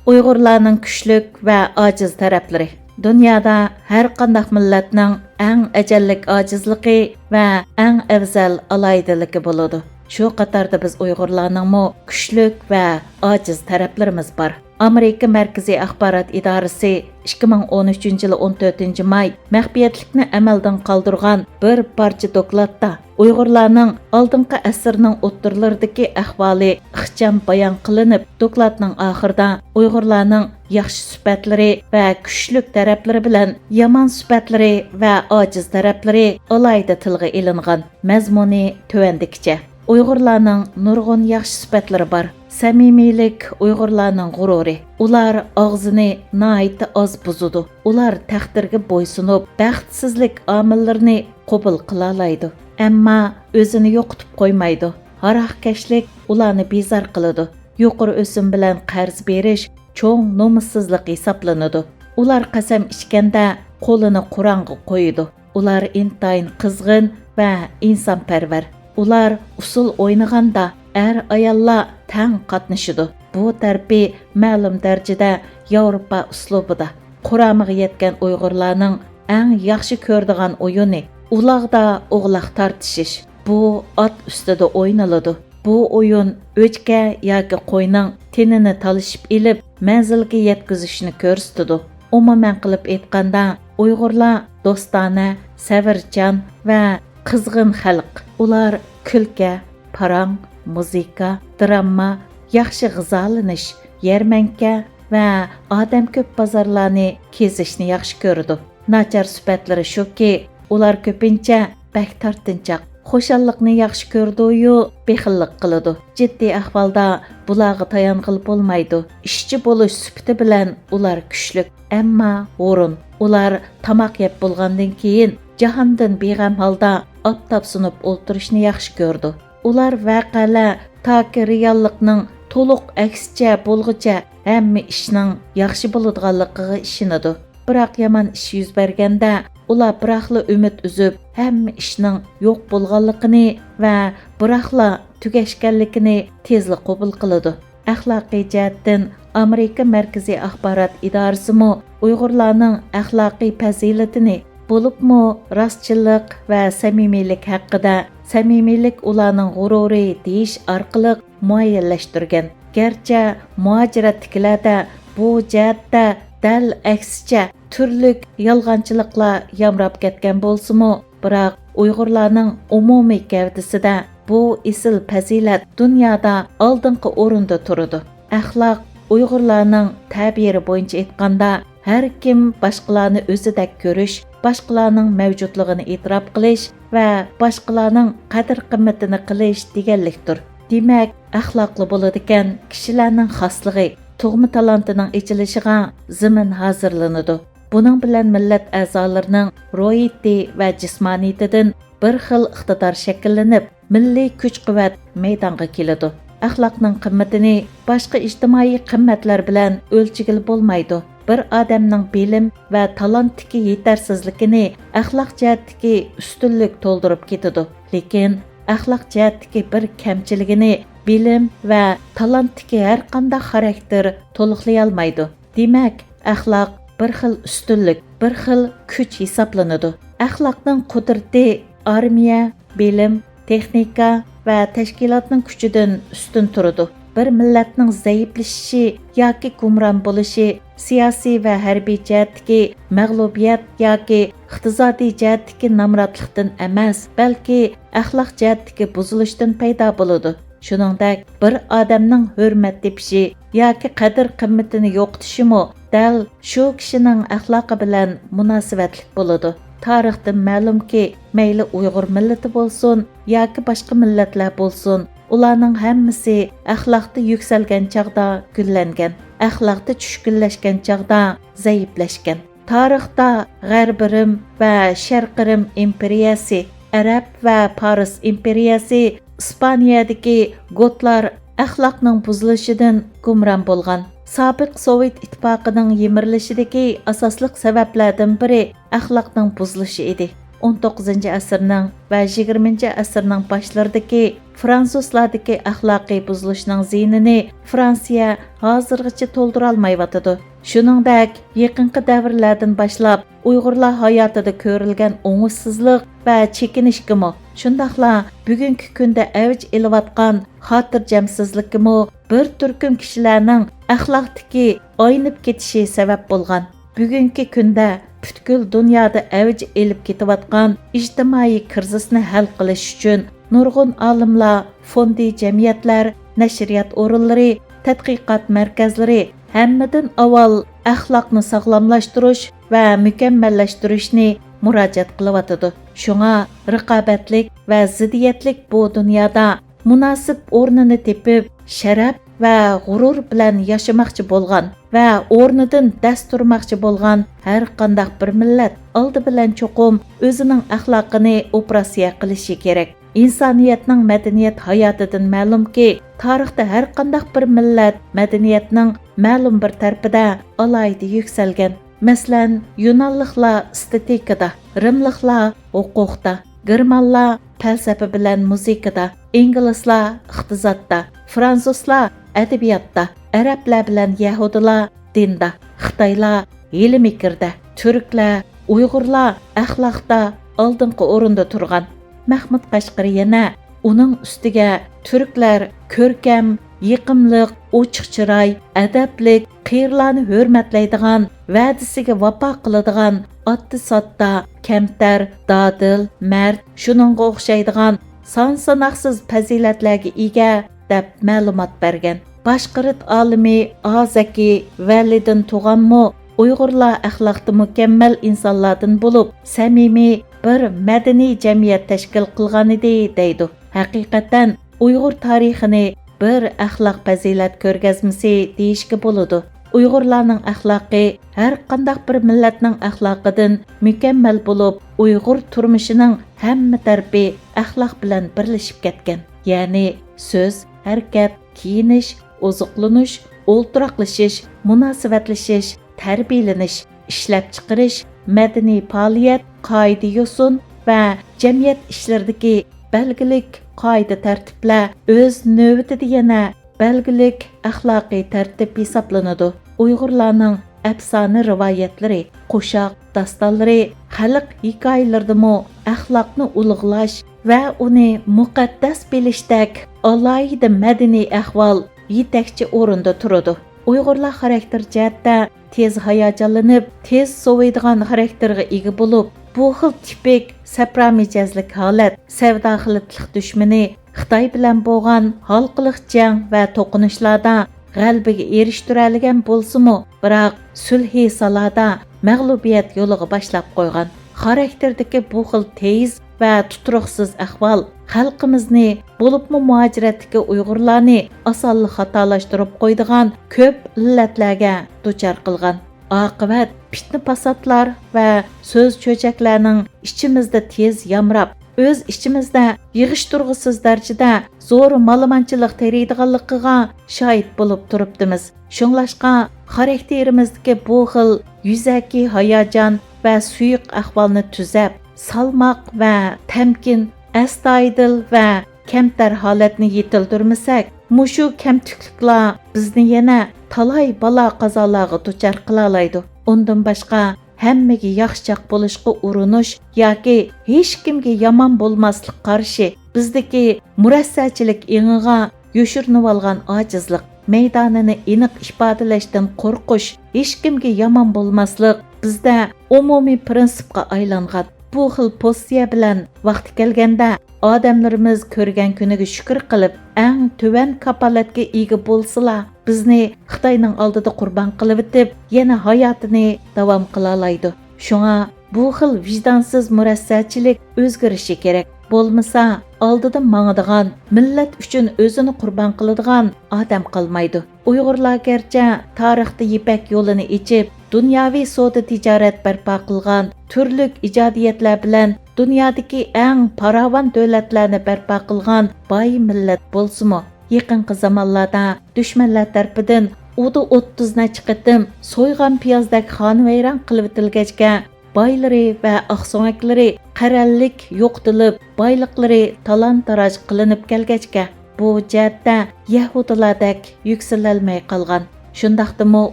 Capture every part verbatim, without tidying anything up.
ئۇيغۇرلارنىڭ كۈچلۈك ۋە ئاجىز تەرەپلىرى. دۇنيادا ھەر قانداق مىللەتنىڭ ئەڭ ئەجەللىك ئاجىزلىقى ۋە ئەڭ ئەۋزەل ئالاھىدىلىكى بولىدۇ. شۇ قاتاردا بىز ئۇيغۇرلارنىڭمۇ كۈچلۈك ۋە ئاجىز تەرەپلىرىمىز بار. ئامېرىكا مەركىزىي ئاخبارات ئىدارىسى ئىككى مىڭ ئون ئۈچىنچى يىلى ئون تۆتىنچى ماي مەخپىيەتلىكنى ئەمەلدىن قالدۇرغان بىر پارچە دوكلاتتا ئۇيغۇرلارنىڭ ئالدىنقى ئەسىرنىڭ ئوتتۇرىلىرىدىكى ئەھۋالى ئىخچام بايان قىلىنىپ، دوكلاتنىڭ ئاخىرىدا ئۇيغۇرلارنىڭ ياخشى سۈپەتلىرى ۋە كۈچلۈك تەرەپلىرى بىلەن يامان سۈپەتلىرى ۋە ئاجىز تەرەپلىرى ئالاھىدە تىلغا ئېلىنغان. مەزمۇنى تۆۋەندىكىچە. ئۇيغۇرلارنىڭ نۇرغۇن ياخشى سۈپەتلىرى بار. سەمىمىيلىك ئۇيغۇرلارنىڭ غۇرۇرى. ئۇلار ئاغزىنى ناھايىتى ئاز بۇزىدۇ. ئۇلار تەقدىرگە بويسۇنۇپ، بەختسىزلىك ئامىللىرىنى قوبۇل قىلالايدۇ. ئەمما ئۆزىنى يوقىتىپ قويمايدۇ. ھاراقكەشلىك ئۇلارنى بىزار قىلىدۇ. يۇقىرى ئۆسۈم بىلەن قەرز بېرىش چوڭ نومۇسسىزلىق ھېسابلىنىدۇ. ئۇلار قەسەم ئىچكەندە قولىنى قورئانغا قويىدۇ. ئۇلار ئىنتايىن قىزغىن ۋە ئىنسانپەرۋەر. ئۇلار ئۇسسۇل ئوينىغاندا ئەر-ئاياللار تەڭ قاتنىشىدۇ. بۇ تەرىپى مەلۇم دەرىجىدە ياۋروپا ئۇسلۇبىدا. قۇرامىغا يەتكەن ئۇيغۇرلارنىڭ ئەڭ ياخشى كۆرىدىغان ئويۇنى ئۇلاغدا ئوغلاق تارتىشىش. بۇ ئات ئۈستىدە ئوينىلىدۇ. بۇ ئويۇن ئۆچكە ياكى قوينىڭ تېنىنى تالىشىپ ئېلىپ، مەنزىلگە يەتكۈزۈشنى كۆرسىتىدۇ. ئومۇمەن قىلىپ ئېيتقاندا، ئۇيغۇرلار دوستانە، سەۋرچان ۋە قىزغىن خەلق. ئۇلار كۈلكە، پاراڭ، مۇزىكا، دىرامما، ياخشى غىزالىنىش، يەرمەنكە ۋە ئادەم كۆپ بازارلارنى كېزىشنى ياخشى كۆرىدۇ. ناچار سۈپەتلىرى شۇكى، ئۇلار كۆپىنچە بەك تارتىنچاق. خۇشاللىقنى ياخشى كۆرىدۇ-يۇ، بېخىللىق قىلىدۇ. جىددىي ئەھۋالدا بۇلارغا تايانغىلى بولمايدۇ. ئىشچى بولۇش سۈپىتى بىلەن ئۇلار كۈچلۈك، ئەمما ھۇرۇن. ئۇلار تاماق يەپ بولغاندىن كېيىن جاھاندىن بىغەم ھالدا ئاپتاپسۇنۇپ ئولتۇرۇشنى ياخشى كۆرىدۇ. ئۇلار ۋەقەلەر تاكى رېئاللىقنىڭ تولۇق ئەكسىچە بولغۇچە ھەممە ئىشنىڭ ياخشى بولىدىغانلىقىغا ئىشىنىدۇ. بىراق يامان ئىش يۈز بەرگەندە، ئۇلار بىراقلا ئۈمىد ئۈزۈپ، ھەممە ئىشنىڭ يوق بولغانلىقىنى ۋە بىراقلا تۈگەشكەنلىكىنى تېزلا قوبۇل قىلىدۇ. ئەخلاقىي جەھەتتىن ئامېرىكا مەركىزىي ئاخبارات ئىدارىسىمۇ ئۇيغۇرلارنىڭ ئەخلاقىي پەزىلىتىنى، بولۇپمۇ راستچىللىق ۋە سەمىمىيلىك ھەققىدە، سەمىمىيلىك ئۇلارنىڭ غۇرۇرى دېيىش ئارقىلىق مۇئەييەنلەشتۈرگەن. گەرچە مۇھاجىرەتتىكىلەردە بۇ جەھەتتە دەل ئەكسىچە تۈرلۈك يالغانچىلىقلار يامراپ كەتكەن بولسىمۇ، بىراق ئۇيغۇرلارنىڭ ئومۇمىي گەۋدىسىدە بۇ ئېسىل پەزىلەت دۇنيادا ئالدىنقى ئورۇندا تۇرىدۇ. ئەخلاق ئۇيغۇرلارنىڭ تەبىرى بويىچە ئېيتقاندا، ھەر كىم باشقىلارنى ئۆزىدەك كۆرۈش، باشقىلارنىڭ مەۋجۇتلۇقىنى ئېتىراپ قىلىش ۋە باشقىلارنىڭ قەدىر-قىممىتىنى قىلىش دېگەنلىكتۇر. دېمەك، ئەخلاقلا بولىدىكەن، كىشىلەرنىڭ خاسلىقى، تۇغما تالانتىنىڭ ئېچىلىشىغا زېمىن ھازىرلىنىدۇ. بۇنىڭ بىلەن مىللەت ئەزالىرىنىڭ روھىيىتى ۋە جىسمانىيىتىدىن بىر خىل ئىقتىدار شەكىللىنىپ، مىللىي كۈچ-قۇۋۋەت مەيدانغا كېلىدۇ. ئەخلاقنىڭ قىممىتىنى باشقا ئىجتىمائىي قىممەتلەر بىلەن ئۆلچىگىلى بولمايدۇ. بىر ئادەمنىڭ بىلىم ۋە تالانتتىكى يېتەرسىزلىكىنى ئەخلاق جەھەتتىكى ئۈستۈنلۈك تولدۇرۇپ كېتىدۇ. لېكىن ئەخلاق جەھەتتىكى بىر كەمچىلىكىنى بىلىم ۋە تالانتتىكى ھەرقانداق خاراكتېر تولۇقلىيالمايدۇ. دېمەك، ئەخلاق بىر خىل ئۈستۈنلۈك، بىر خىل كۈچ ھېسابلىنىدۇ. ئەخلاقنىڭ قۇدرىتى ئارمىيە، بىلىم، تېخنىكا ۋە تەشكىلاتنىڭ كۈچىدىن ئۈستۈن تۇرىدۇ. بىر مىللەتنىڭ زەئىپلىشىشى ياكى گۇمران بولۇشى سىياسىي ۋە ھەربىي جەھەتتىكى مەغلۇبىيەت ياكى ئىقتىسادىي جەھەتتىكى نامراتلىقتىن ئەمەس، بەلكى ئەخلاق جەھەتتىكى بۇزۇلۇشتىن پەيدا بولىدۇ. شۇنىڭدەك، بىر ئادەمنىڭ ھۆرمەت تېپىشى ياكى قەدىر-قىممىتىنى يوقىتىشىمۇ دەل شۇ كىشىنىڭ ئەخلاقى بىلەن مۇناسىۋەتلىك بولىدۇ. تارىختىن مەلۇمكى، مەيلى ئۇيغۇر مىللىتى بولسۇن ياكى باشقا مىللەتلەر بولسۇن، ئۇلارنىڭ ھەممىسى ئەخلاقتا يۈكسەلگەن چاغدا گۈللەنگەن، ئەخلاقتا چۈشكۈنلەشكەن چاغدا زەئىپلەشكەن. تارىختا غەربىي رىم ۋە شەرقىي رىم ئىمپېرىيەسى، ئەرەب ۋە پارس ئىمپېرىيەسى، ئىسپانىيەدىكى گوتلار ئەخلاقنىڭ بۇزۇلۇشىدىن گۇمران بولغان. سابىق سوۋېت ئىتتىپاقىنىڭ يىمىرىلىشىدىكى ئاساسلىق سەۋەبلەردىن بىرى ئەخلاقنىڭ بۇزۇلۇشى ئىدى. ئون توققۇزىنچى ئەسىرنىڭ ۋە يىگىرمىنچى ئەسىرنىڭ باشلىرىدىكى فرانسۇزلاردىكى ئەخلاقىي بۇزۇلۇشنىڭ زىيىنىنى فرانسىيە ھازىرغىچە تولدۇرالمايۋاتىدۇ. شۇنىڭدەك، يېقىنقى دەۋرلەردىن باشلاپ ئۇيغۇرلار ھاياتىدا كۆرۈلگەن ئوڭۇشسىزلىق ۋە چېكىنىشكىمۇ، شۇنداقلا بۈگۈنكى كۈندە ئەۋج ئېلىۋاتقان خاتىرجەمسىزلىككىمۇ بىر تۈركۈم كىشىلەرنىڭ ئەخلاقتىكى ئاينىپ كېتىشى سەۋەب بولغان. بۈگۈنكى كۈندە پۈتكۈل دۇنيادا ئەۋج ئېلىپ كېتىۋاتقان ئىجتىمائىي كىرىزىسنى ھەل قىلىش ئۈچۈن نۇرغۇن ئالىملار، فوندى جەمئىيەتلەر، نەشرىيات ئورۇنلىرى، تەتقىقات مەركەزلىرى ھەممىدىن ئاۋۋال ئەخلاقنى ساغلاملاشتۇرۇش ۋە مۇكەممەللەشتۈرۈشنى مۇراجىئەت قىلىۋاتىدۇ. شۇڭا رىقابەتلىك ۋە زىددىيەتلىك بۇ دۇنيادا مۇناسىپ ئورنىنى تېپىپ، شەرەپ ۋە غۇرۇر بىلەن ياشىماقچى بولغان ۋە ئورنىدىن دەس تۇرماقچى بولغان ھەر قانداق بىر مىللەت ئالدى بىلەن چوقۇم ئۆزىنىڭ ئەخلاقىنى ئوپېراتسىيە قىلىشى كېرەك. ئىنسانىيەتنىڭ مەدەنىيەت ھاياتىدىن مەلۇمكى، تارىختا ھەر قانداق بىر مىللەت مەدەنىيەتنىڭ مەلۇم بىر تەرىپىدە ئالاھىدە يۈكسەلگەن. مەسىلەن، يۇنانلىقلار ئېستېتىكىدا، رىملىقلار ھوقۇقتا، گېرمانلار پەلسەپە بىلەن مۇزىكىدا، ئىنگلىزلار ئىقتىسادتا، فرانسۇزلار ئەدەبىياتتا، ئەرەبلەر بىلەن يەھۇدىيلار دىندا، خىتايلار ھىيلە-مىكىردە، تۈركلەر، ئۇيغۇرلار ئەخلاقتا ئالدىنقى ئورۇندا تۇرغان. مەخمۇت قەشقىرى يەنە ئۇنىڭ ئۈستىگە تۈركلەر كۆركەم، يېقىملىق، ئوچۇق چىراي، ئەدەپلىك، قېرىلارنى ھۆرمەتلەيدىغان، ۋەدىسىگە ۋاپا قىلىدىغان، ئاتتى-ساتتا، كەمتەر، دادىل، مەرد، شۇنىڭغا ئوخشايدىغان سان-ساناقسىز پەزىلەتلەرگە ئىگە، دەپ مەلۇمات بەرگەن. باشقۇرت ئالىمى ئازەكى ۋەلىدىن تۇغانمۇ ئۇيغۇرلار ئەخلاقتا مۇكەممەل ئىنسانلاردىن بولۇپ، سەمىمىي بىر مەدەنىي جەمئىيەت تەشكىل قىلغانىدى، دەيدۇ. ھەقىقەتەن، ئۇيغۇر تارىخىنى بىر ئەخلاق پەزىلەت كۆرگەزمىسى دېيىشكە بولىدۇ. ئۇيغۇرلارنىڭ ئەخلاقى ھەر قانداق بىر مىللەتنىڭ ئەخلاقىدىن مۇكەممەل بولۇپ، ئۇيغۇر تۇرمۇشىنىڭ ھەممە تەرىپى ئەخلاق بىلەن بىرلىشىپ كەتكەن. يەنى سۆز، ھەرىكەت، كىيىنىش، ئوزۇقلىنىش، ئولتۇراقلىشىش، مۇناسىۋەتلىشىش، تەربىيەلىنىش، ئىشلەپچىقىرىش، مەدەنىي پائالىيەت، قائىدە-يوسۇن ۋە جەمئىيەت ئىشلىرىدىكى بەلگىلىك قائىدە-تەرتىپلەر ئۆز نۆۋىتىدە يەنە بەلگىلىك ئەخلاقىي تەرتىپ ھېسابلىنىدۇ. ئۇيغۇرلارنىڭ ئەپسانە رىۋايەتلىرى، قوشاق داستانلىرى، خەلق ھېكايىلىرىدىمۇ ئەخلاقنى ئۇلۇغلاش ۋە ئۇنى مۇقەددەس بىلىشتەك ئالاھىدە مەدەنىي ئەھۋال يېتەكچى ئورۇندا تۇرىدۇ. ئۇيغۇرلار خاراكتېر جەھەتتە تېز ھاياجانلىنىپ، تېز سوۋۇيدىغان خاراكتېرغا ئىگە بولۇپ، بۇ خىل تىپىك سەپرا مىجەزلىك ھالەت سەۋدا خىلىتلىق دۈشمىنى خىتاي بىلەن بولغان ھالقىلىق جەڭ ۋە توقۇنۇشلاردا غەلىبىگە ئېرىشتۈرەلىگەن بولسىمۇ، بىراق سۈلھى سالادا مەغلۇبىيەت يولىغا باشلاپ قويغان. خاراكتېردىكى بۇ خىل تېيىز ۋە تۇتۇرۇقسىز ئەھۋال خەلقىمىزنى، بولۇپمۇ مۇھاجىرەتتىكى ئۇيغۇرلارنى ئاسانلا خاتالاشتۇرۇپ قويىدىغان كۆپ ئىللەتلەرگە دۇچار قىلغان. ئاقىۋەت پىتنە-پاساتلار ۋە سۆز-چۆچەكلەرنىڭ ئىچىمىزدە تېز يامراپ، ئۆز ئىچىمىزدە يىغىشتۇرغۇسىز دەرىجىدە زور مالىمانچىلىق تېرىيدىغانلىقىغا شاھىت بولۇپ تۇرۇپتىمىز. شۇڭلاشقا، خاراكتېرىمىزدىكى بۇ خىل يۈزەكى ھاياجان ۋە سۇيۇق ئەھۋالنى تۈزەپ، سالماق ۋە تەمكىن، ئەستايىدىل ۋە كەمتەر ھالەتنى يېتىلدۈرمىسەك، مۇشۇ كەمتۈكلۈكلەر بىزنى يەنە تالاي بالا-قازالارغا دۇچار قىلالايدۇ. ئۇندىن باشقا، ھەممىگە ياخشىچاق بولۇشقا ئۇرۇنۇش ياكى ھېچكىمگە يامان بولماسلىق قارىشى بىزدىكى مۇرەسسەچىلىك ئېڭىغا يوشۇرۇنۇۋالغان ئاجىزلىق، مەيدانىنى ئېنىق ئىپادىلەشتىن قورقۇش ھېچكىمگە يامان بولماسلىق بىزدە ئومۇمىي پىرىنسىپقا ئايلانغان. بۇ خىل پوزىتسىيە بىلەن ۋاقتى كەلگەندە ئادەملىرىمىز كۆرگەن كۈنىگە شۈكۈر قىلىپ، ئەڭ تۆۋەن كاپالەتكە ئىگە بولسىلا، بىزنى خىتاينىڭ ئالدىدا قۇربان قىلىۋېتىپ، يەنە ھاياتىنى داۋام قىلالايدۇ. شۇڭا بۇ خىل ۋىجدانسىز مۇرەسسەچىلىك ئۆزگىرىشى كېرەك. بولمىسا، ئالدىدا ماڭىدىغان، مىللەت ئۈچۈن ئۆزىنى قۇربان قىلىدىغان ئادەم قالمايدۇ. ئۇيغۇرلار گەرچە تارىختا يىپەك يولىنى ئېچىپ، دۇنياۋى سودا تىجارەت بەرپا قىلغان، تۈرلۈك ئىجادىيەتلەر بىلەن دۇنيادىكى ئەڭ پاراۋان دۆلەتلەرنى بەرپا قىلغان باي مىللەت بولسىمۇ، يېقىنقى زامانلاردا دۈشمەنلەر تەرىپىدىن ئۇدا ئوتتۇز نەچچە قېتىم سويغان پىيازدەك خانىۋەيران قىلىۋېتىلگەچكە، بايلىرى ۋە ئاقسۆڭەكلىرى قەرەللىك يوقىتىلىپ، بايلىقلىرى تالان-تاراج قىلىنىپ كەلگەچكە، بۇ جەھەتتە يەھۇدىيلاردەك يۈكسىلەلمەي قالغان. شۇنداقتىمۇ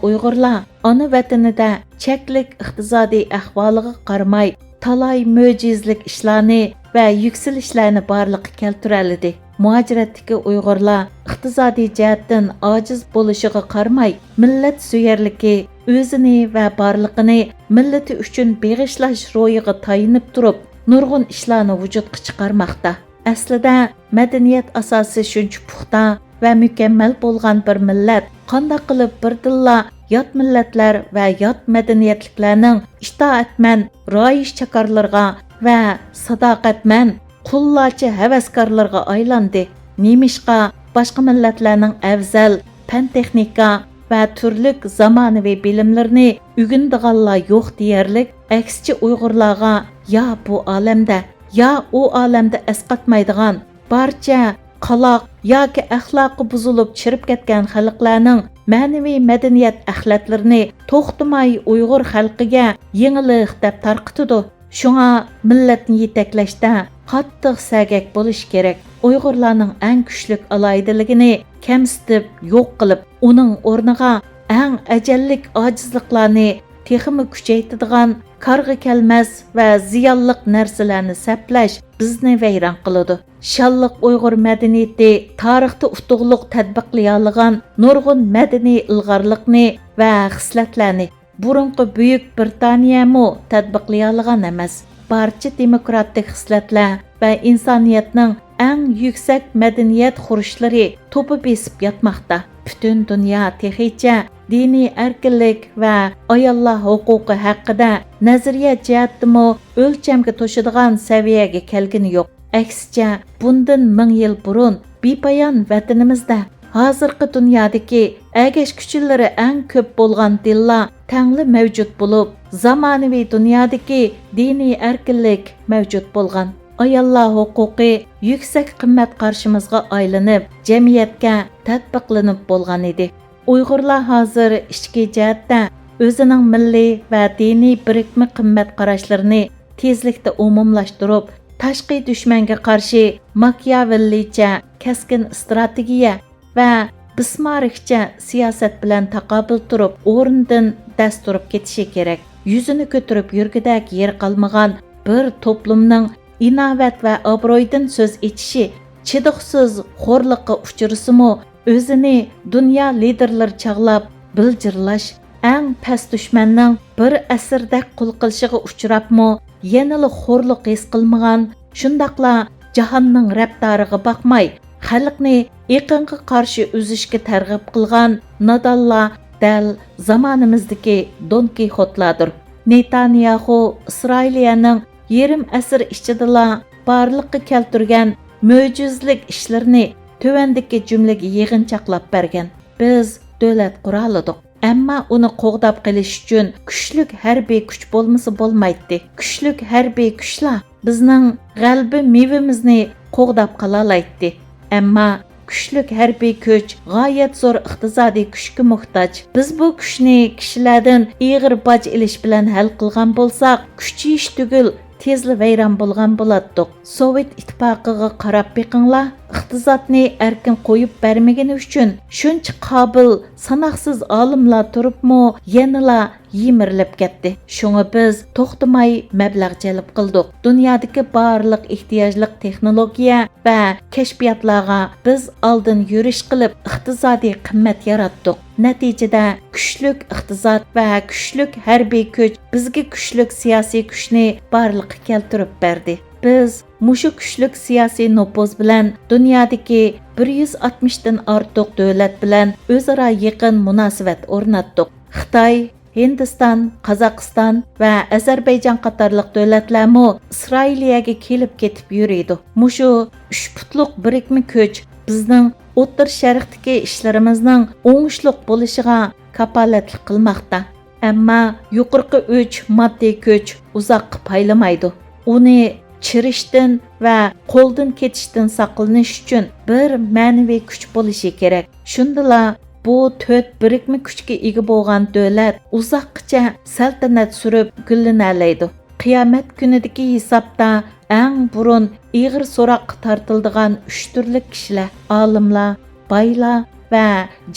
ئۇيغۇرلار ئانا ۋەتىنىدە چەكلىك ئىقتىسادىي ئەھۋالىغا قارىماي، تالاي مۆجىزىلىك ئىشلارنى ۋە يۈكسىلىشلەرنى بارلىققا كەلتۈرەلىدى. مۇھاجىرەتتىكى ئۇيغۇرلار ئىقتىسادىي جەھەتتىن ئاجىز بولۇشىغا قارىماي، مىللەت سۆيەرلىكى، ئۆزىنى ۋە بارلىقىنى مىللىتى ئۈچۈن بېغىشلاش روھىغا تايىنىپ تۇرۇپ، نۇرغۇن ئىشلارنى ۋۇجۇدقا چىقارماقتا. ئەسلىدە، مەدەنىيەت ئاساسى شۇنچە پۇختا ۋە مۇكەممەل بولغان بىر مىللەت قانداق قىلىپ بىردىنلا يات مىللەتلەر ۋە يات مەدەنىيەتلىكلەرنىڭ ئىتائەتمەن رايىش چاكارلىرىغا ۋە ساداقەتمەن قۇللارچە ھەۋەسكارلىرىغا ئايلاندى؟ نېمىشقا باشقا مىللەتلەرنىڭ ئەۋزەل پەن-تېخنىكا ۋە تۈرلۈك زامانىۋى بىلىملىرىنى ئۆگىنىدىغانلار يوق دېيەرلىك، ئەكسىچە ئۇيغۇرلارغا يا بۇ ئالەمدە، يا ئۇ ئالەمدە ئەسقاتمايدىغان، بارچە قالاق ياكى ئەخلاقى بۇزۇلۇپ چىرىپ كەتكەن خەلقلەرنىڭ مەنىۋى مەدەنىيەت ئەخلەتلىرىنى توختىماي ئۇيغۇر خەلقىگە يېڭىلىق دەپ تارقىتىدۇ. شۇڭا مىللەتنى يېتەكلەشتە قاتتىق سەگەك بولۇش كېرەك. ئۇيغۇرلارنىڭ ئەڭ كۈچلۈك ئالاھىدىلىكىنى كەمسىتىپ، يوق قىلىپ، ئۇنىڭ ئورنىغا ئەڭ ئەجەللىك ئاجىزلىقلارنى تېخىمۇ كۈچەيتىدىغان، كارغا كەلمەس ۋە زىيانلىق نەرسىلەرنى سەپلەش بىزنى ۋەيران قىلىدۇ. شانلىق ئۇيغۇر مەدەنىيىتى تارىختا ئۇتۇقلۇق تەتبىقلىيالىغان نۇرغۇن مەدەنىي ئىلغارلىقنى ۋە خىسلەتلەرنى بۇرۇنقى بۈيۈك بىرىتانىيەمۇ تەتبىقلىيالىغان ئەمەس. بارچە دېموكراتىك خىسلەتلەر ۋە ئىنسانىيەتنىڭ ئەڭ يۈكسەك مەدەنىيەت خۇرۇچلىرى توپا بېسىپ ياتماقتا. پۈتۈن دۇنيا تېخىچە دىنىي ئەركىنلىك ۋە ئاياللار ھوقۇقى ھەققىدە نەزەرىيە جەھەتتىمۇ ئۆلچەمگە توشىدىغان سەۋىيەگە كەلگىنى يوق. ئەكسىچە، بۇندىن مىڭ يىل بۇرۇن بىپايان ۋەتىنىمىزدە ھازىرقى دۇنيادىكى ئەگەشكۈچىلىرى ئەڭ كۆپ بولغان دىنلار تەڭلا مەۋجۇت بولۇپ، زامانىۋى دۇنيادىكى دىنىي ئەركىنلىك مەۋجۇت بولغان. ئاياللار ھوقۇقى يۈكسەك قىممەت قارىشىمىزغا ئايلىنىپ، جەمئىيەتكە تەتبىقلىنىپ بولغان ئىدى. ئۇيغۇرلار ھازىر ئىچكى جەھەتتە ئۆزىنىڭ مىللىي ۋە دىنىي بىرىكمە قىممەت قاراشلىرىنى تېزلىكتە ئومۇملاشتۇرۇپ، تاشقى دۈشمەنگە قارشى ماكىياۋېللىچە كەسكىن ئىستراتېگىيە ۋە بىسماركچە سىياسەت بىلەن تاقابىل تۇرۇپ، ئورنىدىن دەس تۇرۇپ كېتىشى كېرەك. يۈزىنى كۆتۈرۈپ يۈرگۈدەك يېرى قالمىغان بىر توپلۇمنىڭ ئىناۋەت ۋە ئابرۇيدىن سۆز ئېچىشى، چىدىغۇسىز خورلۇققا ئۇچرىسىمۇ، ئۆزىنى دۇنيا لىدېرلىرى چاغلاپ بىلجىرلاش، ئەڭ پەس دۈشمەننىڭ بىر ئەسىردەك قۇل قىلىشىغا ئۇچراپمۇ، يەنىلا خورلۇق ھېس قىلمىغان، شۇنداقلا جاھاننىڭ رەپتارىغا باقماي، خەلقنى ئېقىنغا قارشى ئۈزۈشكە تەرغىب قىلغان نادانلار دەل زامانىمىزدىكى دون كىخوتلاردۇر. نېتانياخۇ ئىسرائىلىيەنىڭ يېرىم ئەسىر ئىچىدىلا بارلىققا كەلتۈرگەن مۆجىزىلىك ئىشلىرىنى تۆۋەندىكى جۈملىگە يىغىنچاقلاپ بەرگەن: بىز دۆلەت قۇرالىدۇق، ئەمما ئۇنى قوغداپ قېلىش ئۈچۈن كۈچلۈك ھەربىي كۈچ بولمىسا بولمايتتى. كۈچلۈك ھەربىي كۈچلا بىزنىڭ غەلىبە مېۋىمىزنى قوغداپ قالالايتتى. ئەمما كۈچلۈك ھەربىي كۈچ غايەت زور ئىقتىسادىي كۈچكە موھتاج. بىز بۇ كۈچنى كىشىلەردىن ئېغىر باج ئېلىش بىلەن ھەل قىلغان بولساق، كۈچىيىش تۈگۈل، تېزلا ۋەيران بولغان بولاتتۇق. سوۋېت ئىتتىپاقىغا قاراپ بېقىڭلار، ئىقتىسادنى ئەركىن قويۇپ بەرمىگىنى ئۈچۈن شۇنچە قابىل، ساناقسىز ئالىملار تۇرۇپمۇ يەنىلا يىمىرىلىپ كەتتى. شۇڭا بىز توختىماي مەبلەغ جەلپ قىلدۇق. دۇنيادىكى بارلىق ئېھتىياجلىق تېخنولوگىيە ۋە كەشپىياتلارغا بىز ئالدىن يۈرۈش قىلىپ، ئىقتىسادىي قىممەت ياراتتۇق. نەتىجىدە، كۈچلۈك ئىقتىساد ۋە كۈچلۈك ھەربىي كۈچ بىزگە كۈچلۈك سىياسىي كۈچنى بارلىققا كەلتۈرۈپ بەردى. بىز مۇشۇ كۈچلۈك سىياسىي نوپۇز بىلەن دۇنيادىكى بىر يۈز ئاتمىشتىن ئارتۇق دۆلەت بىلەن ئۆزئارا يېقىن مۇناسىۋەت ئورناتتۇق. خىتاي، ھىندىستان، قازاقىستان ۋە ئەزەربەيجان قاتارلىق دۆلەتلەرمۇ ئىسرائىلىيەگە كېلىپ كېتىپ يۈرىدۇ. مۇشۇ ئۈچ پۇتلۇق بىرىكمە كۈچ بىزنىڭ ئوتتۇرا شەرقتىكى ئىشلىرىمىزنىڭ ئوڭۇشلۇق بولۇشىغا كاپالەتلىك قىلماقتا. ئەمما يۇقىرىقى ئۈچ ماددىي كۈچ ئۇزاققا پايلىمايدۇ. ئۇنى چىرىشتىن ۋە قولدىن كېتىشتىن ساقلىنىش ئۈچۈن بىر مەنىۋى كۈچ بولۇشى كېرەك. شۇندىلا بۇ تۆت بىرىكمە كۈچكە ئىگە بولغان دۆلەت ئۇزاققىچە سەلتەنەت سۈرۈپ گۈللىنەلەيدۇ. قىيامەت كۈنىدىكى ھېسابتا ئەڭ بۇرۇن ئېغىر سوراققا تارتىلىدىغان ئۈچ تۈرلۈك كىشىلەر، ئالىملار، بايلار ۋە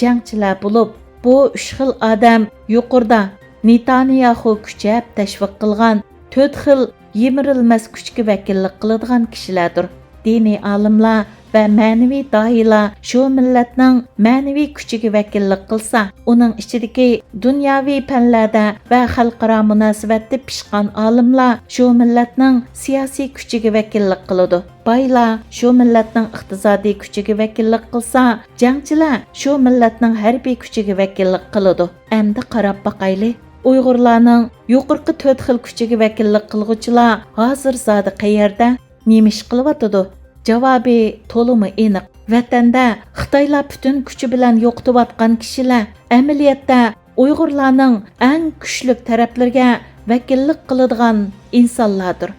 جەڭچىلەر بولۇپ، بۇ ئۈچ خىل ئادەم يۇقىرىدا نېتانياخۇ كۈچەپ تەشۋىق قىلغان تۆت خىل يىمىرىلمەس كۈچكە ۋەكىللىك قىلىدىغان كىشىلەردۇر. دىنىي ئالىملار ۋە مەنىۋى داھىيلار شۇ مىللەتنىڭ مەنىۋى كۈچىگە ۋەكىللىك قىلسا، ئۇنىڭ ئىچىدىكى دۇنياۋى پەنلەردە ۋە خەلقئارا مۇناسىۋەتتە پىشقان ئالىملار شۇ مىللەتنىڭ سىياسىي كۈچىگە ۋەكىللىك قىلىدۇ. بايلار شۇ مىللەتنىڭ ئىقتىسادىي كۈچىگە ۋەكىللىك قىلسا، جەڭچىلەر شۇ مىللەتنىڭ ھەربىي كۈچىگە ۋەكىللىك قىلىدۇ. ئەمدى قاراپ باقايلى، ئۇيغۇرلارنىڭ يۇقىرىقى تۆت خىل كۈچىگە ۋەكىللىك قىلغۇچىلار ھازىر زادى قەيەردە، نېمە ئىش قىلىۋاتىدۇ؟ جاۋابى تولىمۇ ئېنىق. ۋەتەندە خىتايلار پۈتۈن كۈچى بىلەن يوقىتىۋاتقان كىشىلەر ئەمەلىيەتتە ئۇيغۇرلارنىڭ ئەڭ كۈچلۈك تەرەپلىرىگە ۋەكىللىك قىلىدىغان ئىنسانلاردۇر.